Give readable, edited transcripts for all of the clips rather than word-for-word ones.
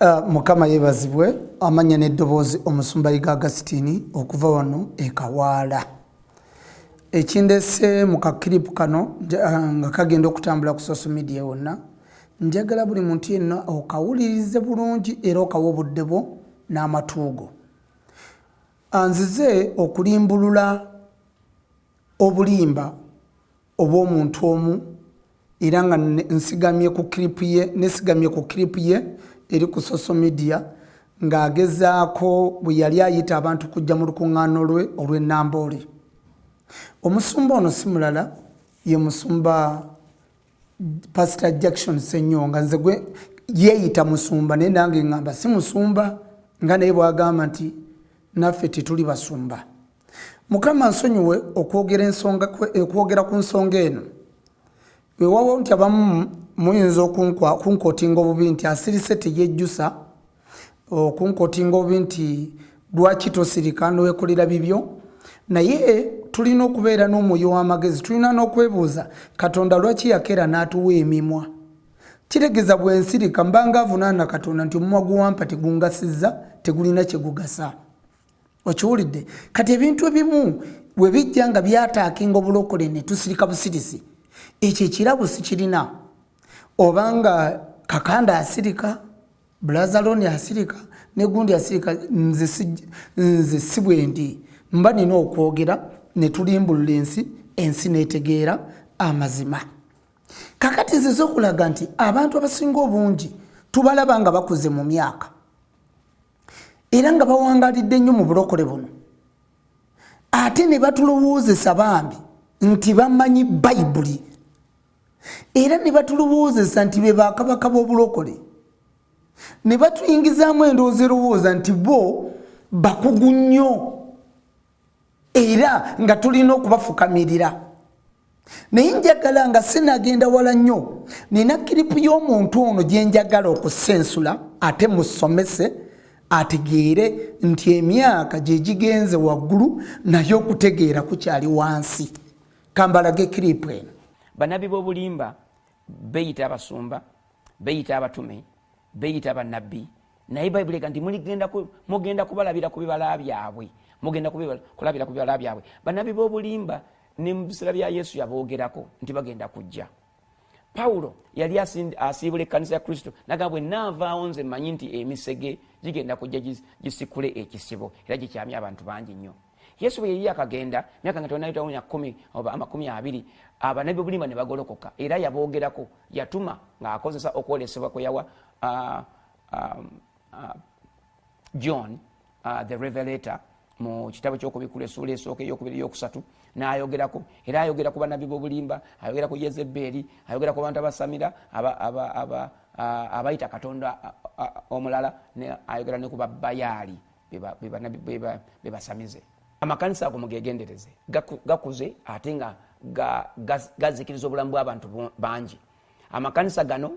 Mukama yeebazibwe. Amannya n'eddoboozi, Omusumba Yiga Augustine okuva wano e Kawaala. Ekindese mu ka clip kano nga kagenda okutambula ku social media wonna, njagala buli muntu yenna okawulirize bulungi era okawa obudde bwo n'amatu go. Nzize okulimbulula obulimba obw'omuntu omu, era nga nsigamye ku clip ye, nesigamye ku clip ye eri ku social media ng'agezaako bwe yali ayita abantu kujja mu lukuŋŋaano lwe olw'e Namboole. Omusumba ono si mulala, ye musumba Pastor Jackson Senyonga. Nze gwe yeeyita musumba, naye nange ŋŋamba si musumba, nga naye bw'agamba nti naffe tetuli basumba. Mukama nsonyiwe okwogera ensonga, okwogera ku nsonga eno. Weewaawo nti abamu muyinza okunquotinga obubi nti asirise teyejjusa, okunquotinga obubi nti lwaki tosirika nowekolera bibyo, naye tulina okubeera n'omwoyo w'amagezi. Tulina n'okwebuuza Katonda lwaki yakeera n'atuwa emimwa. Kitegeeza bwe nsirika mbanga avunaana Katonda nti omumwa guwampa tegungasizza, tegulina kyegugasa. Okiwulidde? Kati ebintu ebimu bwe bijja nga byattackinga obulokole ne tusirika busirisi, ekyo ekirabo sikirina. Obanga Kakanda asirika, Brazaloni asirika, negundi asirika, nze si bwe ndi. Mba nina okwogera ne tulimbulula ensi, ensi netegeera amazima. Kakati nzize okulaga nti abantu abasinga obungi tubalaba nga bakuze mu myaka era nga bawangalidde nnyo mu bulokole buno, ate ne batulowoozesa bambi nti bamanyi Bayibuli, era ne batulowoozesa nti be bakabaka b'obulokole, ne batuyingizaamu endowooza erowooza nti bo bakugu nnyo era nga tulina okubafukamirira. Naye njagala nga sinagenda wala nnyo, nina clip y'omuntu ono gye njagala okusensula, ate musomese ategeere nti emyaka gye gigenze waggulu naye okutegeera kukyali wansi. Kambalage clip eno. Bannabbi b'obulimba beyita abasumba, beyita abatume, beyita bannabbi, naye Bayibuli ega nti mugenda kubalabira ku bibala byabwe, mugenda kulabira ku bibala byabwe. Bannabbi b'obulimba ne mu biseera bya Yesu yaboogerako nti bagenda kujja. Pawulo yali asiibula ekkanisa ya Kristo, nagamba, "Bwe naavaawo, nze mmanyi nti emisege gigenda kujja gisikule ekisibo era gikyamya abantu bangi nnyo." Yesu bwe yali akagenda myaka nga tonayitawo 10 oba 20, abanabbi obulimba ne bagolokoka, era yaboogerako. Yatuma ng'akozesa okwolesebwa kwe yawa John the Revelator mu kitabo kyokubikula, essuula esooka, eyokubiri, eyokusatu, n'ayogerako. Era ayogera ku bannabbi b'obulimba, ayogera ku Yezebeeri, ayogera ku bantu abasamira, abayita Katonda omulala, ayogera ne ku babayaali bebasamize. Amakanisa ago mugegendereze, gakuze ate nga gazikiriza obulamu bw'abantu bangi. Amakanisa gano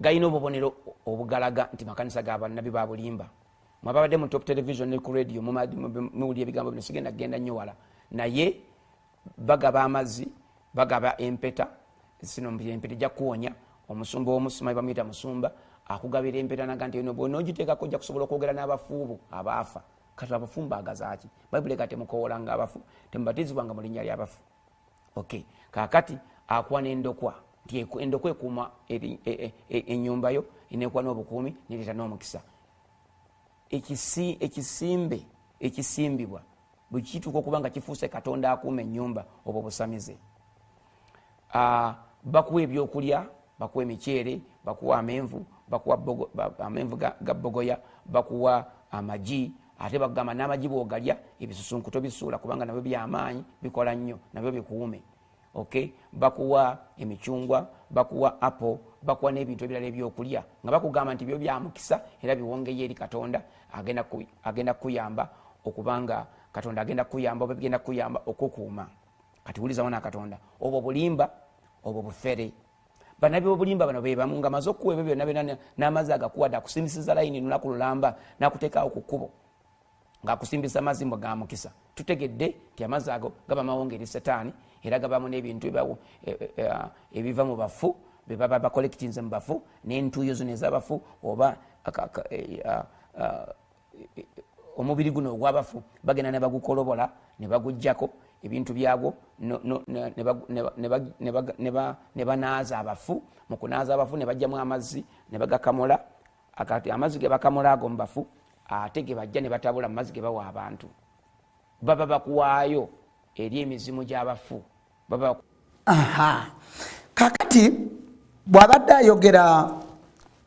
galina obubonero obugalaga nti makanisa ga bannabbi ba bulimba. Mwababadde mu Top Television ne ku radio muwulira ebigambo bino, sigenda kugenda nnyo wala, naye bagaba amazzi, bagaba empeta. Sino empeta ejja kuwonya. Omusumba omu, simanyi bamuyita musumba, akugabira empeta naga nti eno bwonogiteekako ojja kusobola okwogera n'abafuubo abaafa. Kati abafu mbaagazaaki? Bayibuli ega temukoowolanga abafu, temubatizibwanga mu linnya ly'abafu. Ok, kakati akuwa n'endokwa nti endokwa ekuuma ennyumba yo, enekuwa n'obukuumi, nereeta n'omukisa. Ekisimbe ekisimbibwa bwe kituuka okuba nga kifuuse katonda akuuma ennyumba, obwo busamize. Bakuwa ebyokulya, bakuwa emiceere, bakuwa amenvu, bakuwa amenvu ga bogoya, bakuwa amagi, ate bakugamba n'amagi bwogalya ebisusunku tobisuula kubanga nabyo byamaanyi, bikola nnyo, nabyo bikuume. Ok, bakuwa emicungwa, bakuwa apple, bakuwa n'ebintu ebirala ebyokulya nga bakugamba nti byo byamukisa era biwongeyo eri Katonda, agenda kukuyamba okubanga Katonda agenda kukuyamba oba bigenda kukuyamba okukuuma. Kati wuliza wana Katonda, obwo bulimba, obwo bufere. Bannabbi bobulimba bano bebamu nga maze okukuwa ebyo byonna byonna n'amazzi agakuwadde, akusimbisiza layini lunaku lulamba n'akuteekaawo ku kkubo ng'akusimbisa amazzi mbwe ga mukisa. Tutegedde nti amazzi ago gaba mawonge eri Setaani, era gabamu n'ebintu ebiva mu bafu bebaba bacollectinze mu bafu n'entuuyo zino ez'abafu oba Omubiri guno ogw'abafu bagenda ne bagukolobola ne baguggyako ebintu byagwo, ne banaaza abafu. Mu kunaaza abafu ne baggyamu amazzi ne bagakamula. Akati amazzi ge bakamula ago mu bafu ate ge bajja ne batabula mu mazzi ge bawa abantu, baba bakuwaayo eri emizimu gy'abafu. Baba Aha, kakati bw'abadde ayogera,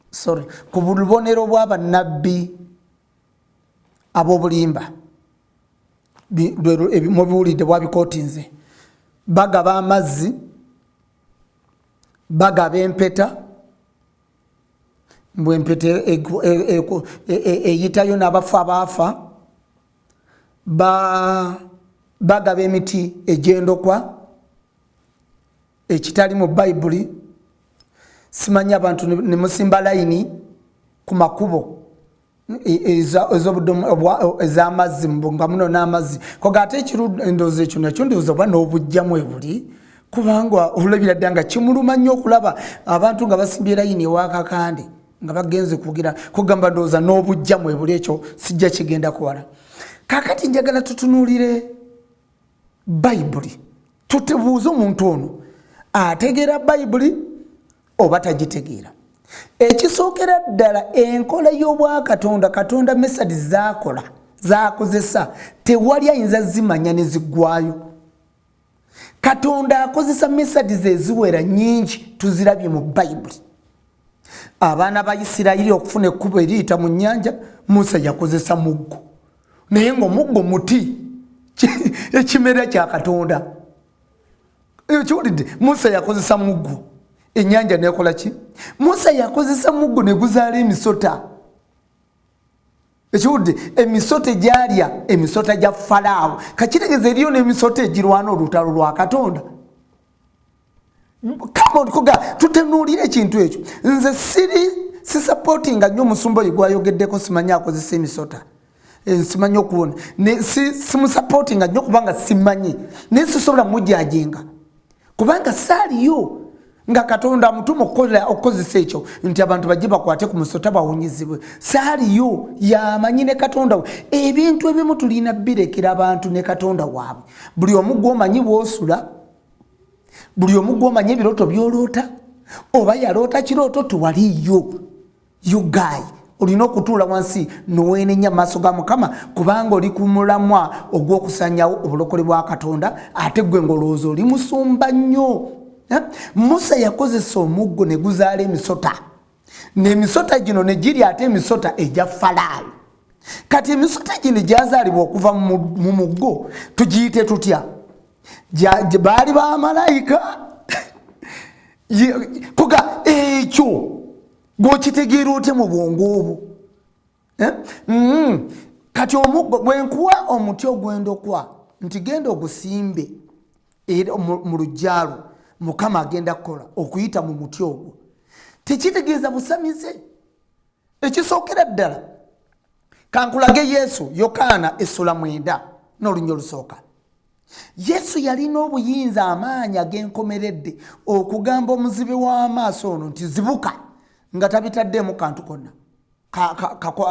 sorry, ku bubonero bw'abannabbi ab'obulimba, mubiwulidde bwabikootinze, bagaba amazzi, bagaba empeta, mbwe empeta eyitayo n'abafu abaafa, bagaba emiti egy'endokwa ekitali mu Bayibuli. Simanyi abantu ne musimba layini ku makubo ez'amazzi nga muno n'amazzi koga. Ate endowooza ekyo nakyo ndowooza oba n'obujjamu ebuli, kubanga olabira dda nga kimuluma nnyo okulaba abantu nga basimbye layini ewakakande nga bagenze kugira kugamba. Ndowooza n'obujjamu ebuli, ekyo sijja kigenda kuwala. Kakati njagala tutunuulire Bayibuli, tutebuuze omuntu ono ategeera Bayibuli oba tagitegeera. Ekisookera ddala, enkola y'obwakatonda, Katonda methods zakola, zakozesa, tewali ayinza zimanya ne ziggwayo. Katonda akozesa methods eziwera nyingi, tuzirabye mu Bayibuli. Abaana ba Isirayiri okufuna ekkubo eriyita mu nnyanja, Musa yakozesa muggo, naye ngaomuggo muti, ekimera kya Katonda. Ekiwulidde? Musa yakozesa muggo, ennyanja nekola ki? Musa yakozesa muggo neguzaala emisota. Ekiwulidde? Emisota egyalya emisota gya Falaawo. Kakitegeeza eriyo n'emisota egirwana olutalo lwa Katonda. Kuga tutenuulire ekintu ekyo. Nze siri sisupportinga nnyo omusumba oyo gwayogeddeko, simanyi akozesa emisota. Simanyi okuwona, simusupportinga nnyo kubanga simanyi, naye sisobola mujajinga kubanga saaliyo nga Katonda amutuma okukozesa ekyo nti abantu bajje bakwate ku musota bawunyizibwe. Saaliyo, yamanyi ne Katonda we. Ebintu ebimu tulina birekera abantu ne Katonda waabwe. Buli omu gwomanyi bwosula, buli omu gwomanyi ebirooto byoloota, oba yaloota kirooto, tewaliyo. You guy, olina okutuula wansi nowenenya maaso ga Mukama, kubanga oli ku mulamwa ogw'okusanyawo obulokole bwa Katonda, ate gwe ngaolowooza oli musumba nnyo. Eh? Musa yakozesa omuggo ne guzaala emisota, n'emisota gino ne giri ate emisota egya Falaawo. Kati emisota gino gyazaalibwa okuva mu muggo tugiyite tutya? Baali bamalayika? Kuga ekyo gwokitegeera otya mu bwongo obwo? Eh? Kati omuggo bwenkuwa omuti ogwendokwa nti genda ogusimbe era mu lujjalo, Mukama agenda kukola okuyita mu muti ogwo, tekitegeeza busamize. Ekisookera ddala, kankulage Yesu, Yokaana essula 9 n'olunya olusooka. Yesu yalina obuyinza, amaanyi ag'enkomeredde okugamba omuzibe w'amaaso ono nti zibuka, nga tabitaddeemu kantu konna,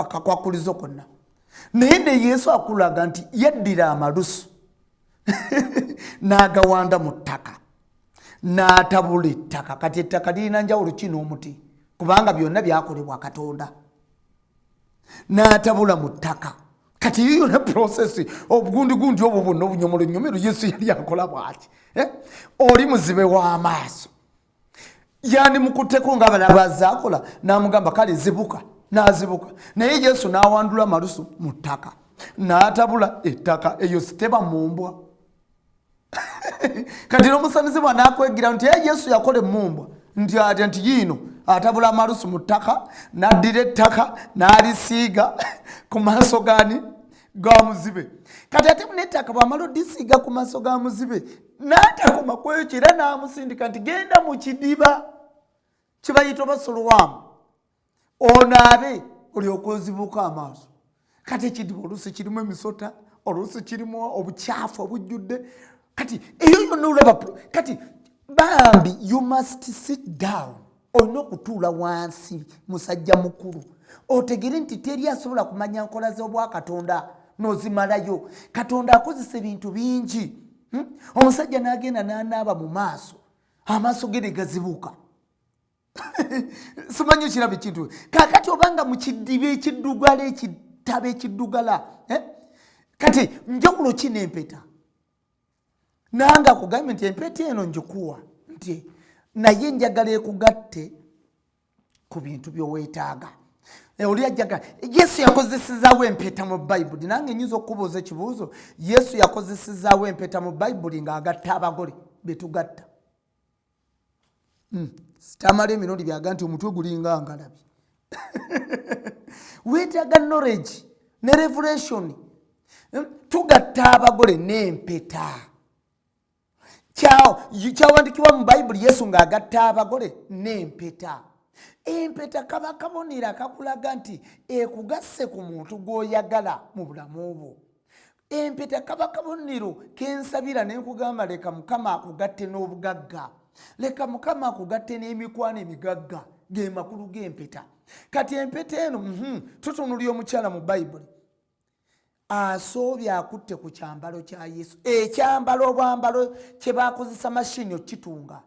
kakwakulizo konna. Naye ne Yesu akulaga nti yaddira amalusu n'agawanda mu ttaka n'atabula ettaka. Kati ettaka lirina njawulo ki n'omuti? Kubanga byonna byakolebwa Katonda. N'atabula mu ttaka. Kati iyo yona process, obugundi gundi obwo bwonna, obunyomolo nyomero, Yesu yali akola bwaki? Eh? Oli muzibe w'amaaso, yandimukutteko nga abalala bazaakola n'amugamba kale zibuka, n'azibuka. Naye Yesu n'awandula amalusu mu ttaka n'atabula ettaka. Eyo siteba mumbwa. Kati n'omusamizi bw'anakwegira nti ye Yesu yakola emumbwa, nti atya nti yiino atabula amalusu mu ttaka, n'addira ettaka n'alisiiga ku maaso gani? Ga muzibe. Kati ate nettaka bw'amala odisiiga ku maaso ga muzibe, n'atakoma ku ekyo, era n'amusindika nti genda mu kidiba kibayita oba Solowamu onaabe olyoka ozibuuka amaaso. Kati ekidiba oluusi kirimu emisota, oluusi kirimu obukyafu obujjudde. Kati eyo yonna olaba. Kati bambi, you must sit down, olina okutuula wansi, musajja mukulu. Otegere nti teri asobola kumanya nkola z'obwakatonda n'ozimalayo. Katonda akozesa ebintu bingi. Omusajja n'agenda n'anaaba mu maaso, amaaso ge ne gazibuka. Simanyi okiraba ekintu. Kakati obanga mu kidiba ekiddugala, ekitabo ekiddugala, eh? Kati njawulo ki n'empeta? Nange akugambye nti empeta eno njikuwa nti naye njagala ekugatte ku bintu byoweetaaga. Oli ajjaga Yesu yakozesezaawo empeta mu Bayibuli. Nange nyinza okukubuuza ekibuuzo, Yesu yakozesezaawo empeta mu Bayibuli ng'agatta abagole betugatta? Tamala emirundi byaga nti omutwe gulinga ngalabi. Weetaaga knowledge ne revelation. Tugatta abagole n'empeta. Kyawandikibwa mu Bayibuli, Yesu ng'agatta abagole n'empeta. Empeta kaba kabonero akakulaga nti ekugasse ku muntu gw'oyagala mu bulamu bwo. Empeta kaba kabonero kensabira nenkugamba, leka Mukama akugatte n'obugagga, leka Mukama akugatte n'emikwano emigagga. Ge makulu g'empeta. Kati empeta eno, tutunulya omukyala mu Bayibuli asoobye, akutte ku kyambalo kya Yesu, ekyambalo obwambalo kye bakozesa mashini okitunga,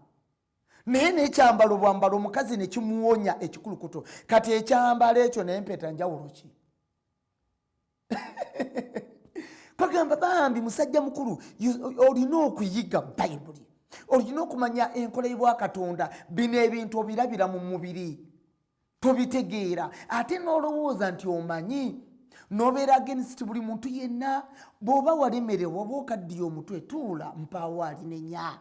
naye nekyambalo bwambalo omukazi nekimuwonya ekikulukuto. Kati ekyambalo ekyo nempeta njawulo ki? Kagamba bambi musajja mukulu, olina okuyiga Bayibuli, olina okumanya enkola y'obwakatonda. Bino ebintu obirabira mu mubiri, tobitegeera, ate n'olowooza nti omanyi, nobeera against buli muntu yenna. Bw'oba walemerewa oba okaddiye omutwe, tuula, mpaawo alinenya.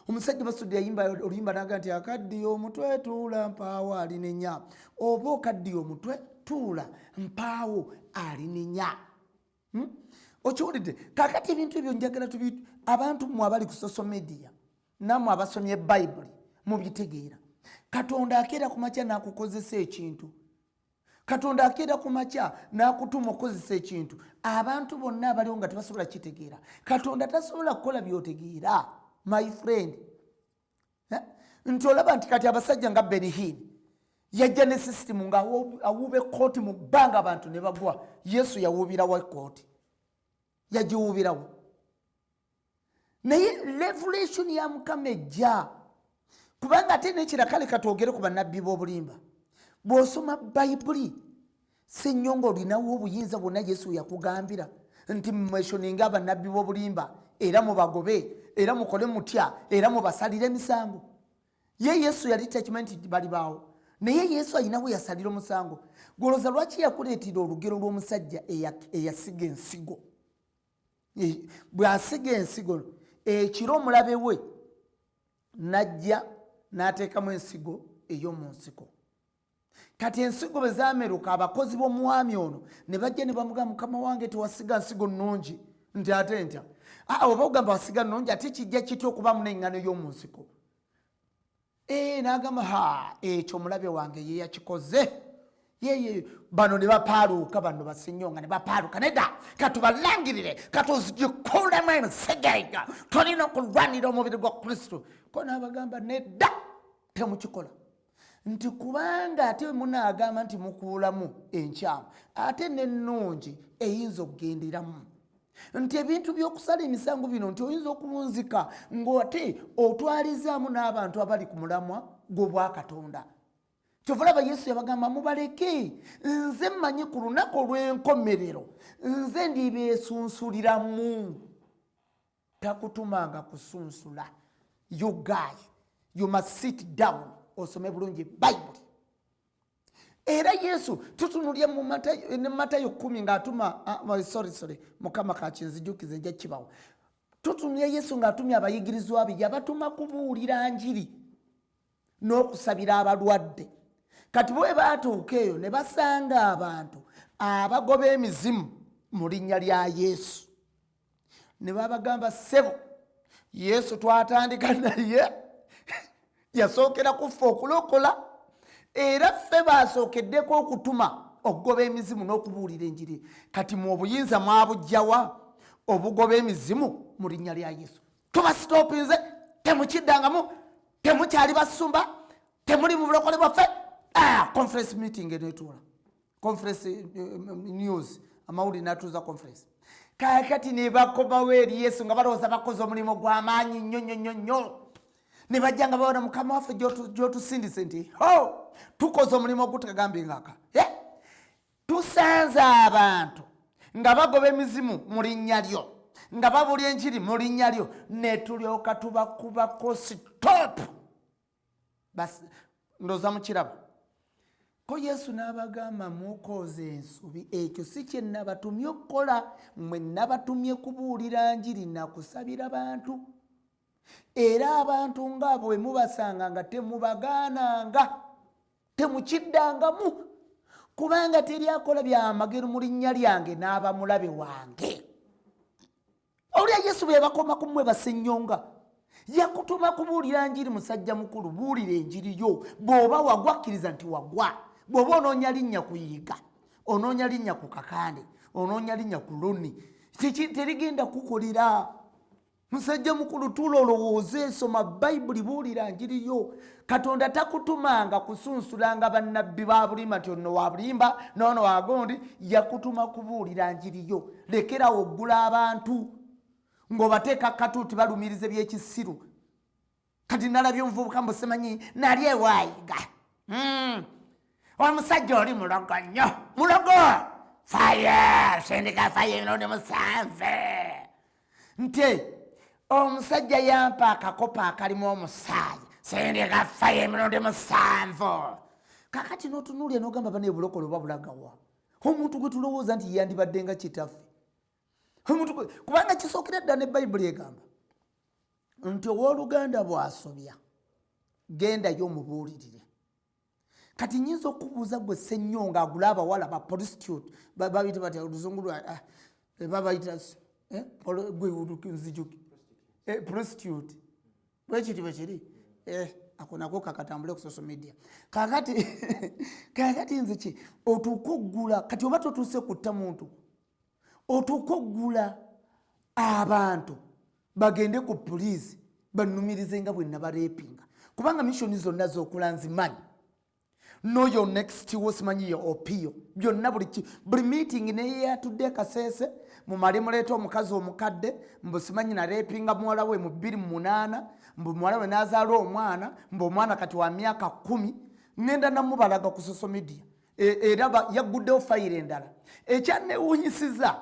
Omusajja Basudde yayimba oluyimba naga nti akaddiye omutwe tuula, mpaawo alinenya. Oba okaddiye omutwe, tuula, mpaawo alinenya. Okiwulidde? Kakati ebintu ebyo njagala tubi abantu mmwe abali ku social media, nammwe abasomye Bayibuli, mubitegeera. Katonda akeera ku makya n'akukozesa ekintu. Katonda akeera ku makya n'akutuma okukozesa ekintu, abantu bonna abaliwo nga tebasobola kitegeera. Katonda tasobola kukola byotegeera, my friend. Eh? Nti olaba nti kati abasajja nga Benny Hinn yajja ne sisitimu nga awuuba ekkooti mu bbanga, abantu ne bagwa. Yesu yawuubirawo ekkooti? Yagiwuubirawo? Naye revelation ya Mukama ejja kubanga ate nekira. Kale katwogere ku bannabbi b'obulimba. Bw'osoma Bayibuli, si nnyo nga olinawo obuyinza bwonna Yesu yakugambira nti mumeshoninga abannabbi b'obulimba, era mubagobe, era mukole mutya, era mubasalire emisango. Ye Yesu yali takimanyi nti balibaawo, naye Yesu alinawo yasalira omusango. Gwolooza lwaki yakuleetera olugero lw'omusajja eyasiga ensigo? Bw'asiga ensigo ekiro, omulabe we najja n'ateekamu ensigo ey'omu nsiko. Kati ensigo bwe zameruka, abakozi b'omwami ono ne bajja ne bamugamba, "Mukama wange, tewasiga nsigo nnungi?" Nti ate ntya? "Aa, oba ogamba wasiga nnungi, ate kijja kitya okubamu n'eŋŋano y'omu nsiko?" Ee, n'agamba, "Ha, ekyo omulabe wange ye yakikoze." Yeye bano ne bapaaluuka, bano basinyonga ne bapaaluuka, "Nedda, katubalangirire, katuzikulemu ensigo, tulina okulwanira omubiri gwa Kristo." Ko n'abagamba, "Nedda, temukikola," nti kubanga ate munaagamba nti mukuulamu enkyamu, ate n'ennungi eyinza okugenderamu, nti ebintu by'okusala emisango bino, nti oyinza okubunzika ng'ate otwalizaamu n'abantu abali ku mulamwa gw'obwakatonda. Kyova olaba Yesu yabagamba, "Mubaleke, nze mmanyi ku lunaku olw'enkomerero nze ndibeesunsuliramu." Takutumanga kusunsula. You guy, you must sit down, osome bulungi Bayibuli. Era Yesu tutunulye mu ne Matayo 10 ng'atuma, ah, sorry, sorry, Mukama kakinzijukize, nja kibawo. Tutunulye Yesu ng'atumye abayigirizwa be, yabatuma kubuulira njiri n'okusabira abalwadde. Kati bwe baatuuka eyo ne basanga abantu abagoba emizimu mu linnya lya Yesu, ne babagamba, "Ssebo, Yesu twatandika naye yasookera kuffe okulokola, era ffe basookeddeko okutuma okugoba emizimu n'okubuulira enjiri. Kati mu obuyinza mwabujjawa obugoba emizimu mu linnya lya Yesu? Tubasitopinze, temukiddangamu, temukyali basumba, temuli mu bulokole bwaffe." Ah, conference meeting enetuula. Conference news, amawulire n'atuuza conference. Kakati ne bakomawo eri Yesu nga balowooza bakoze omulimu gw'amaanyi nnyo nnyo nnyo nnyo. Ne bajja nga babona, Mukama waffe, gy'otusindise nti ho tukoze omulimu ogutagambye ngaka. Tusanze abantu nga bagoba emizimu mu linnya lyo, nga babula enjiri mu linnya lyo, ne tulyoka tubakubako stop. Ndowooza mukiraba ko. Yesu n'abagamba, mukoze ensobi, ekyo si kye nabatumye okukola. Mmwe nabatumye kubuulira njiri nakusabira bantu. Era abantu ngaabo bwe mubasanga nga temubagaananga, temukiddangamu, kubanga teri akola byamagero mu linnya lyange n'aba mulabe wange. Olya Yesu bwe bakoma ku mmwe basennyonga, yakutuma kubuulira njiri. Musajja mukulu, buulira enjiri yo. Bw'oba wagwa, kkiriza nti wagwa. Bw'oba onoonya linnya kuyiga, onoonya linnya ku Kakande, onoonya linnya ku Loni, terigenda kukolera. Musajja mukulu, tuula olowooze, soma Bayibuli, buulira njiri yo. Katonda takutumanga kusunsulanga bannabbi ba bulimba nti ono wa bulimba noono wagondi. Yakutuma kubuulira njiri yo. Lekerawo oggula abantu ng'obateeka katuuti balumiriza ebyekisiru. Kati nalabye omuvubuka mbu simanyi nali ewaayiga. Omusajja oli mulogo nnyo, mulogo, fire, sindika fire emirundi 7. Nti omusajja yampa akakopa akalimu omusaayi, sindika fire emirundi 7. Kakati n'otunuulya n'ogamba, bana ebulokole oba bulagawa? Omuntu gwe tulowooza nti yandibadde nga kitaffe, omuntu kubanga kisookera ddala ne Bayibuli egamba nti owooluganda bw'asobya, gendayo omubuulirire. Kati nyinza okubuuza gwe Ssennyonga agula abawala ba prostitute, babiyita batya oluzungu lwa babayita gwe nzijuki, prostitute, bwekiti bwekiri, ako nako kakatambule ku social media. Kakati nze ki otuuka oggula, kati oba totuuse kutta muntu, otuuka oggula abantu bagende ku puliisi banumirize nga bwe nabarepinga, kubanga mission zonna z'okola nzimanyi. Noyo next wo simanyi ye Opio, byonna buli meeting neye yatudde Kaseese, mumale muleeta omukazi omukadde mbu simanyi narepinga muwala we mu 2008, mbu muwala we n'azaala omwana, mbu omwana kati wa myaka 10. Ŋŋenda namubalaga ku social media. Era yagguddewo fayiro endala. Ekyanewuunyisiza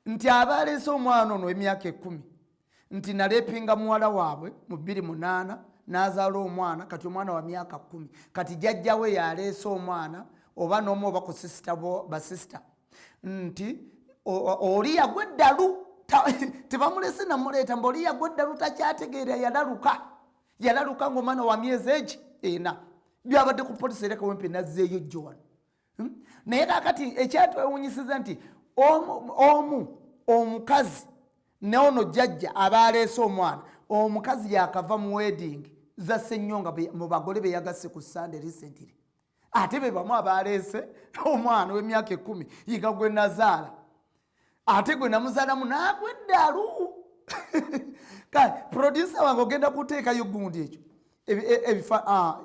nti abaleese omwana ono emyaka 10 nti nalepinga muwala waabwe mu 2008 n'azaala omwana, kati omwana wa myaka 10. Kati jjajjawe yaleese omwana oba n'omu oba ku sisita, basisita, nti oli yagwa eddalu, tebamulese namuleeta, mbu oli yagwa eddalu, takyategeera, yalaluka, yalaluka ngaomwana wa myezi egi 4. Byabadde ku polisi era Kawempe nazzeeyo jjo wano. Naye kakati ekyatwewunyisiza nti omu omukazi neono jjajja aba aleese omwana, omukazi yakava mu wedding za Ssenyonga, mu bagole be yagasse ku Sande recently, ate be bamu abaleese omwana w'emyaka 10, yiga gwe nazaala, ate gwe namuzaalamu n'agwa eddalu. Kale producer wange ogenda kuteekayo gundi ekyo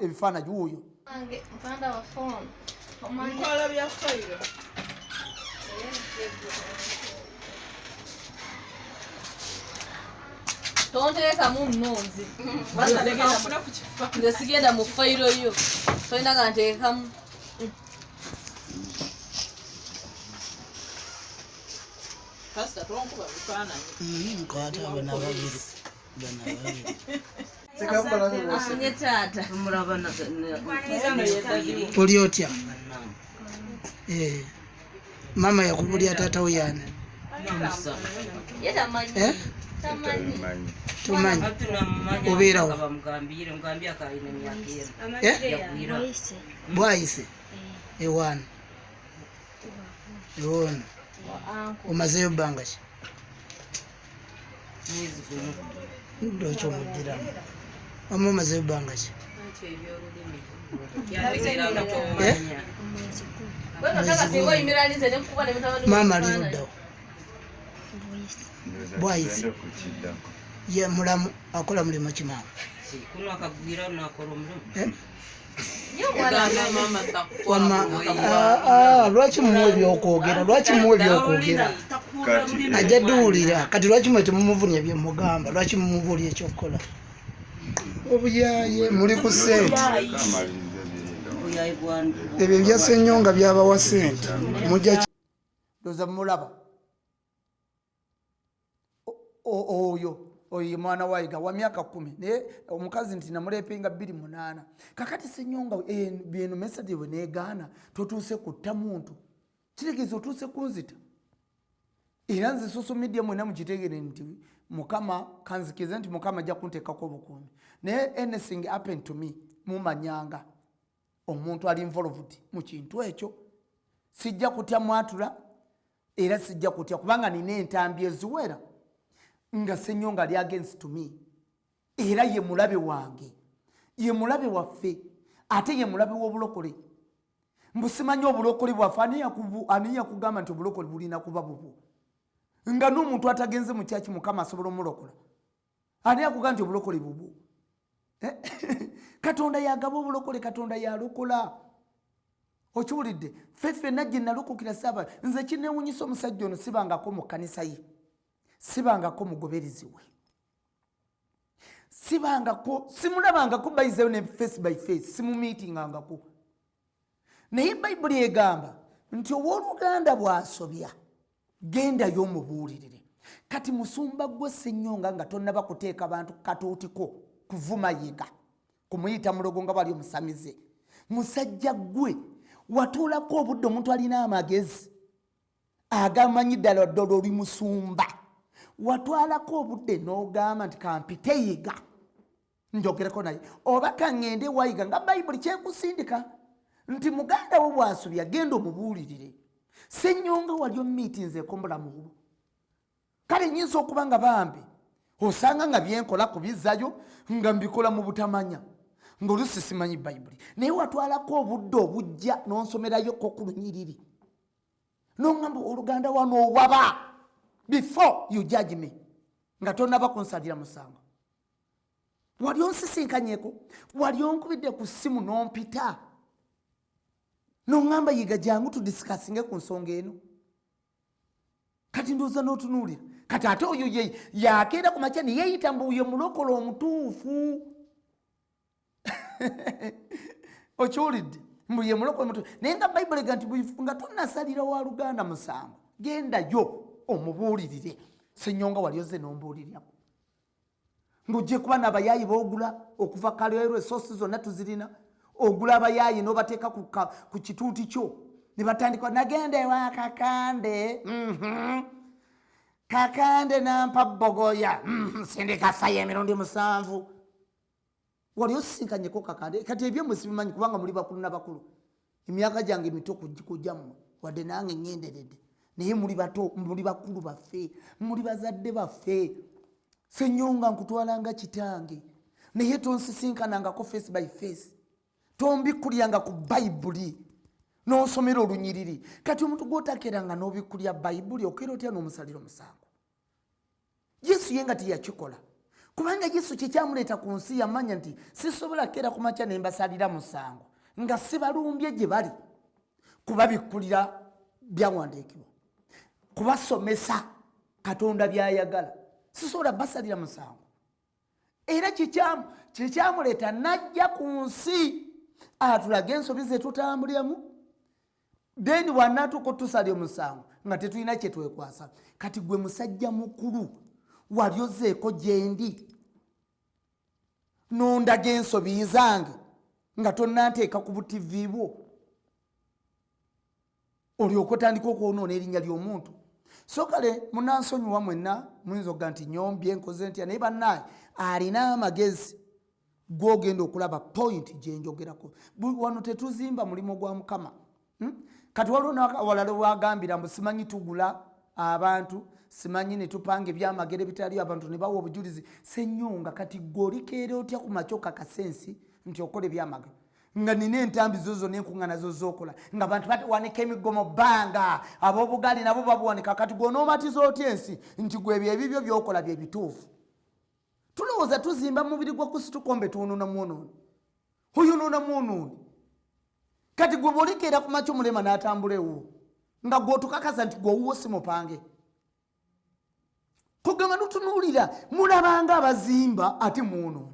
ebifaananyi wuuyo. Wange muganda wa phone. Omanyi Nkola bya fayiro. Tonteekamu nnunzi. Nfuna ku kifa. Nze sigenda mu fayiro yo, tolina ganteekamu. Pasita, tonkuba bifaananyi. Nkwata bana babiri, bana babiri. Afunye taata. Oli otya? Mama yakubulya taata we yani? Ye tamanyi. Eh? Tamanyi. Tomanyi? Obeerawo? Eh? Bwayise ewaana ewoona, omazeeyo bbanga ki? Ndokyo omuddiramu wama, omazeeyo bbanga ki? Eh? Singa oyimira nze nekukuba ne mutabani. Maama ali luddawo? Bwayise ye mulamu, akola mulimu ki maama? Eh? Wama, lwaki mumuwa ebyokwogera? Lwaki mumuwa ebyokwogera? Ajja duwulira. Kati lwaki mwe temumuvunya byemugamba? Lwaki mumubuulira ekyokukola? Obuyaye muli ku ssente. Ebyo ebya Ssenyonga byabawa ssente. Mujja ndoza mulaba oyo oyo mwana wayiga wa myaka 10, naye omukazi nti namulepinga 28. Kakati Ssenyonga, byeno message bwe negaana, totuuse kutta muntu, kitegeeza otuuse kunzita. Era nze social media mwena mukitegere nti Mukama kanzikize nti Mukama ajja kunteekako obukuumi, naye anything happen to me, mumanyanga omuntu ali involved mu kintu ekyo. Sijja kutya mwatula, era sijja kutya kubanga nina entambi eziwera nga Ssenyonga ali against to me, era ye mulabe wange, ye mulabe waffe, ate ye mulabe w'obulokole. Mbu simanyi obulokole bwaffe. Ani yakugamba nti obulokole bulina kuba bubwo? Nga n'omuntu atagenze mu kyaki Mukama asobola omulokola. Ani yakugamba nti obulokole bubwo? Katonda yagaba obulokole, Katonda yalokola. Okiwulidde? Ffe ffenna gye nalokokera saaba. Nze kinewunyisa omusajja ono, sibangako mu kkanisa ye, sibangako mugoberezi we, sibangako, simulabangako bayizeyo ne face by face, simumiitingangako. Naye Bayibuli egamba nti owooluganda bw'asobya, gendayo omubuulirire. Kati musumba gwe Ssenyonga, nga tonnaba kuteeka bantu katuutiko kuvuma Yiga, kumuyita mulogo nga bali omusamize, musajja gwe watuulako obudde, omuntu alina amagezi agamanyi ddala ddala oli musumba, watwalako obudde n'ogamba nti kampite Yiga njogereko naye, oba kaŋŋende wayiga, nga Bayibuli kyekusindika nti muganda wo bw'asobya, genda omubuulirire. Ssenyonga, wali omiitinzeeko mubulamu bwo? Kale nyinza okuba nga bambi osanga nga byenkola kubizzayo nga mbikola mu butamanya, ng'olusi simanyi Bayibuli, naye watwalako obudde obujja n'onsomerayoko ku lunyiriri noŋŋamba oluganda wano owaba before you judge me, nga tonaba kunsalira musango. Wali onsisinkanyeko? Wali onkubidde ku ssimu n'ompita noŋŋamba, "Yiga, jangu tudiscussinge ku nsonga eno"? Kati ndowooza n'otunuulira kati ate oyo ye yakeera ku makya neyeyita mbu ye mulokole omutuufu. Okiwulidde? Mbu ye mulokole omutuufu, naye nga Bayibuli ega nti nga tonasalira wa luganda musango, gendayo omubuulirire. Senyonga, wali ozze n'ombuulirirako ng'ojje kuba n'abayaayi boogula okuva kaleero, esoosi zonna tuzirina, ogula abayaayi n'obateeka ku kituuti kyo ne batandika, "Nagenda ewa Kakande, Kakande nampa bogoya, sindika fire emirundi 7." Wali osisinkanyeko Kakande? Kati ebyemmwe sibimanyi kubanga muli bakulu nabakulu, emyaka gyange mito kujjammwe, wadde nange ŋŋenderedde, naye muli bato, muli bakulu baffe, muli bazadde baffe. Senyonga, nkutwalanga kitange, naye tonsisinkanangako face by face, tombikkulyanga ku Bayibuli n'onsomera olunyiriri. Kati omuntu gwotakeranga n'obikkulya Bayibuli, okeera otya n'omusalira omusango? Yesu ye nga teyakikola, kubanga Yesu kyekyamuleeta ku nsi yamanya nti sisobola kukeera ku makya ne mbasalira musango nga sibalumbye gye bali kubabikkulira byawandiikibwa, kubasomesa Katonda byayagala. Sisobola basalira musango. Era kyekyamuleeta najja ku nsi atulage ensobi zetutambuliramu, then wanatuuka otusalya omusango nga tetulina kyetwekwasa. Kati gwe musajja mukulu, wali ozeeko gyendi nondaga ensobi zange nga tonnanteeka ku butivi bwo, olyoka otandika okwonoona erinnya ly'omuntu? So kale munansonyiwa mwenna, muyinza okuga nti nyombye, nkoze ntya, naye bannaaye alina amagezi gwogenda okulaba point gyenjogerako. Wano tetuzimba mulimu gwa Mukama. Kati waliwo nawalala wagambira mbu simanyi tugula abantu, simanyi netupanga ebyamagero ebitaliyo, abantu ne bawa obujulizi. Senyonga, kati gwe olikeera otya ku makya okakasensi nti okola ebyamagero, nga nina entambi zo zonna, enkuŋŋaana zo zokola, nga bantu bawanika emigomo bbanga, ab'obugaali nabo babuwanika? Kati gwe onoomatiza otya ensi nti gwe ebyo ebibyo byokola bye bituufu? Tulowooza tuzimba mubiri gwa Kristo, kombe tuwonoona mwonoona. Oyonoona mwonooni. Kati gwe bwolikeera ku makya omulema n'atambula ewuwo nga gwe otukakasa nti gwe owuwo si mupange. Kugamba nutunuulira mulabanga abazimba ate mwonoona.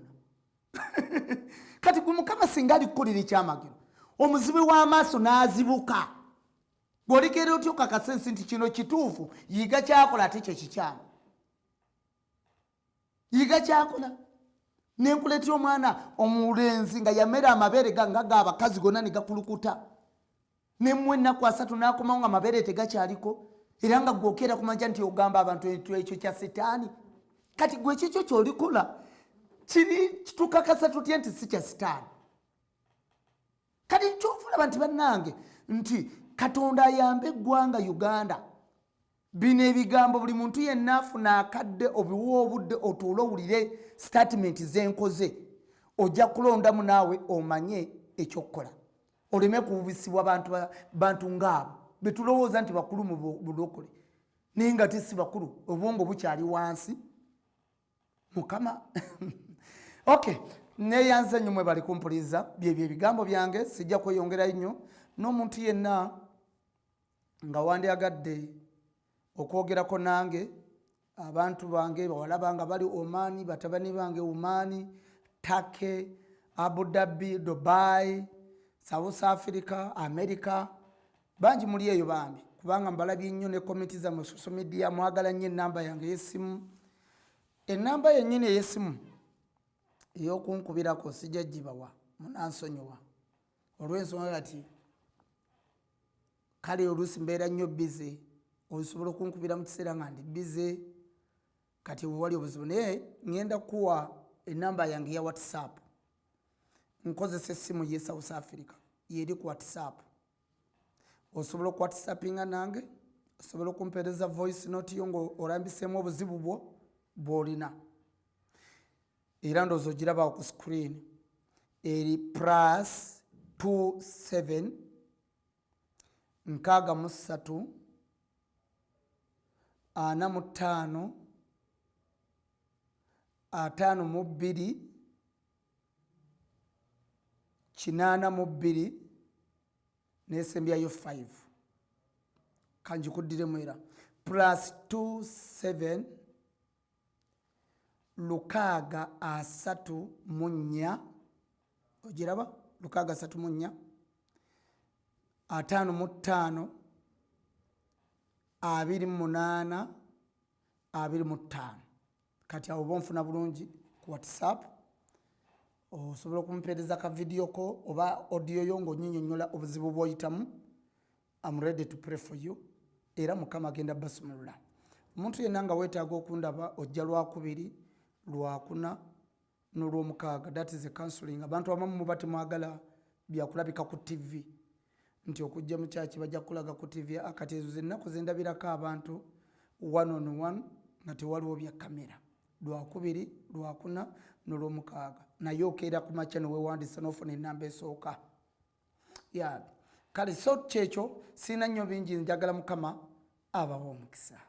Kati gwe Mukama singa alikukolera ekyamagero omuzibe w'amaaso n'azibuka, gwolikeera otya okakasa ensi nti kino kituufu? Yiga kyakola ate kyo kikyamu. Yiga kyakola. Nenkuleetera omwana omulenzi nga yamera amabeere nga g'abakazi gonna ne gakulukuta, nemmuwa ennaku 30 n'akomawo nga amabeere tegakyaliko, era nga gwokeera kumanja nti ogamba abantu ekyo kya sitaani. Kati gwe kikyo kyolikola kiri tukakasa tutya nti si kya sitaani? Kati kyovulaba nti bannange nti Katonda ayambe eggwanga Uganda. Bino ebigambo buli muntu yenna afuna akadde, obiwa obudde otuule owulire sitatimenti zenkoze, ojja kulondamu naawe omanye ekyokukola, oleme kuwubisibwa bantu ngaabo betulowooza nti bakulu mu bulokole, naye nga te si bakulu, obwongo bukyali wansi. Mukama okay, neyanze nnyo, mwebali kumpuliriza. Byebyo ebigambo byange, sijja kweyongerayo nnyo. N'omuntu yenna nga wandyagadde okwogerako nange, abantu bange bawala bange bali Omaani, batabani bange Omaani, Turkey, Abu Dhabi, Dubai, South Africa, America, bangi muli eyo bambi, kubanga mbalabye nnyo ne komiti zammwe social media, mwagala nnyo enamba yange ey'essimu. Enamba yennyini ey'essimu ey'okunkubirako sijja gibawa, munansonyiwa olw'ensonga kati kale oluusi mbeera nnyo busy, osobola okunkubira mu kiseera nga ndi busy, kati wewali obuzibu. Naye ŋŋenda kuwa enamba yange eya WhatsApp. Nkozesa essimu ye South Africa, yeri ku WhatsApp, osobola okuwhatsappinga nange, osobola okumpeereza voice note yo nga olambiseemu obuzibu bwo bw'olina. Era ndowooza ogirabawo ku screen, eri plus 27 63 45 52 82 nesembyayo 5. Kanjikuddiremu era, plus 27 634, ogiraba, 634 55 28 25. Kati awo oba onfuna bulungi ku WhatsApp, osobola okumpeereza ka vidiyo ko oba audio yo ng'onyinyonnyola obuzibu bw'oyitamu. Am ready to pray for you, era Mukama agenda basumulula. Omuntu yenna nga weetaaga okundaba, ojja Lwakubiri, Lwakuna n'Olwomukaaga. That is a counseling. Abantu abamu muba temwagala byakulabika ku TV, nti okujja mu kyaki bajja kukulaga ku TV. Kati ezo zennaku zendabirako abantu one on one nga tewaliwo bya kamera, Lwakubiri, Lwakuna n'Olwomukaaga. Naye okeera ku makya newewandiisa n'ofuna enamba esooka ya kale. So kyekyo, siina nnyo bingi, njagala Mukama abawa omukisa.